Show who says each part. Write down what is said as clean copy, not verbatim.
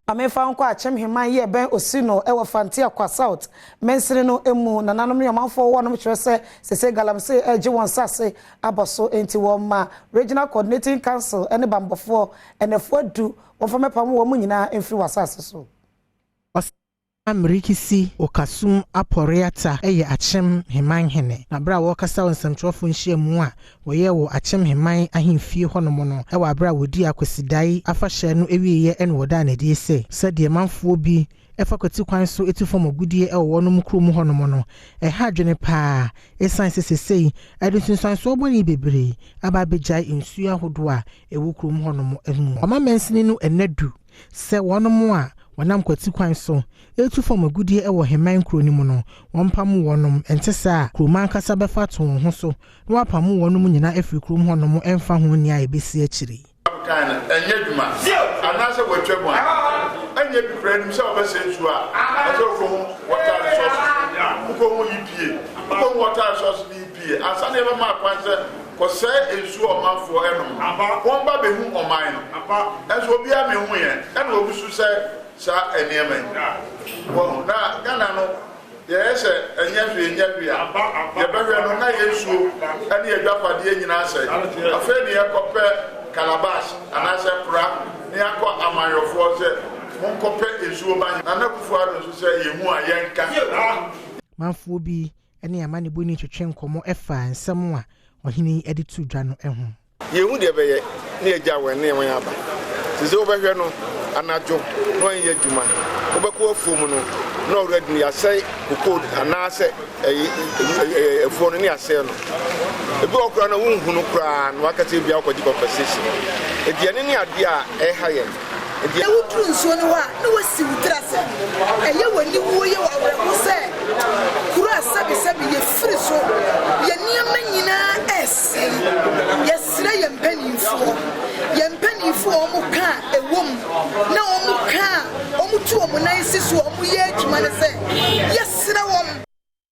Speaker 1: Mamefa nkɔ Akyem Heman yi ɛbɛn Osino ɛwɔ Fanteakwa South mansini no mu. Nananom ne ɔmanfoɔ wɔ nom kyerɛ sɛ sese galamsey ɛregye wɔn nsase abɔ so, enti wɔn ma Regional Coordinating Council ne bambɔfoɔ ɛnɛfoɔ adu wɔmfa mɛpam wɔn nyinaa mfiri wɔ asase so.
Speaker 2: Mmirikisi Okasum Apɔreata yɛ Akyem Heman hene. Na bere a wɔrekasa wɔ nsɛmtwerɛfoɔ nhyiamu a wɔyɛɛ wɔ Akyem Heman ahemfie hɔnom no, wɔ abere a wɔdii Akwasidae afahyɛ no awieeɛ na wɔdaa no adi sɛ, sɛdeɛ manfoɔ bi fa kwati kwan so tu fam agudeɛ wɔ wɔnom kurom hɔnom no, ɛha adwene paa ɛsiane sɛ sesei ɛde nsunsuansoɔ bɔne bebree aba abɛgyae nsuo ahodoɔ a ɛwɔ kurom hɔnom mu. Ɔma mansini no nna du sɛ wɔnom a wɔnam kwati kwan so etu fam agudeɛ wɔ Heman kuro no mu no, wɔmpam wɔnom, ɛnte saa a kurom ankasa bɛfa ato wɔn ho so na wɔapam wɔnom nyinaa afiri kurom hɔnom ɛmfa ho nea ɛbɛsi akyire.
Speaker 3: Kan no ɛnyɛ adwuma anaasɛ wɔatwa mu a ɛnyɛ bi koraa nim sɛ wɔbɛsɛ nsuo a ɛsɛ wokɔhu water resources, wokɔhu EPA, wokɔhu water resources ne EPA ansa na yɛbɛma akwan sɛ kɔsɛe nsuo a ɔmanfoɔ ɛnom no. Wɔn ba bɛhu ɔman no ɛnso obiara mehu yɛn ɛna obi so sɛ saa nneɛma yi wɔn na Ghana no yɛyɛ sɛ ɛnyɛ hwee nyɛ hwee a yɛbɛhwɛ no na yɛ nsuo ɛne yɛdwapadeɛ nyinaa sɛ afei ne yɛkɔpɛ calabash anaasɛ kora ne yɛakɔ amanyɔfoɔ sɛ monkɔpɛ nsuo ma Nana Akufo-Addo nso sɛ yɛhu a yɛnka.
Speaker 2: Manfoɔ bi ne amanebɔni twetwe nkɔmmɔ ɛfa nsɛm a ɔhene yi de to dwa no ho.
Speaker 4: Yɛhu deɛ bɛyɛ ne yɛgya wɔn ne wɔn aba te sɛ wobɛhwɛ no anadwo na wɔnyɛ adwuma, wobɛkɔ afuo mu no na already no yɛasɛe kokoo anaasɛ ɛyi afuo no ne yɛasɛe no. Ebi wɔ koraa na wonhu no koraa na waka sɛ ebia wokɔgye compensation. Enti ɛno ne adeɛ a ɛha yɛn. Enti.
Speaker 5: Na woduru nsuo no hɔ a, na woasi wo tiri ase. Ɛyɛ wo aniwuo, yɛ wo awerɛho sɛ kuro a sɛbesɛbe yɛfiri so, yɛn nneɛma nyinaa resɛe. Yɛsrɛ yɛn mpanimfoɔ, yɛn mpanimfoɔ a wɔka a ɛwɔ mu na wɔka a wɔtu wɔn nan si so a wɔyɛ adwuma no sɛ.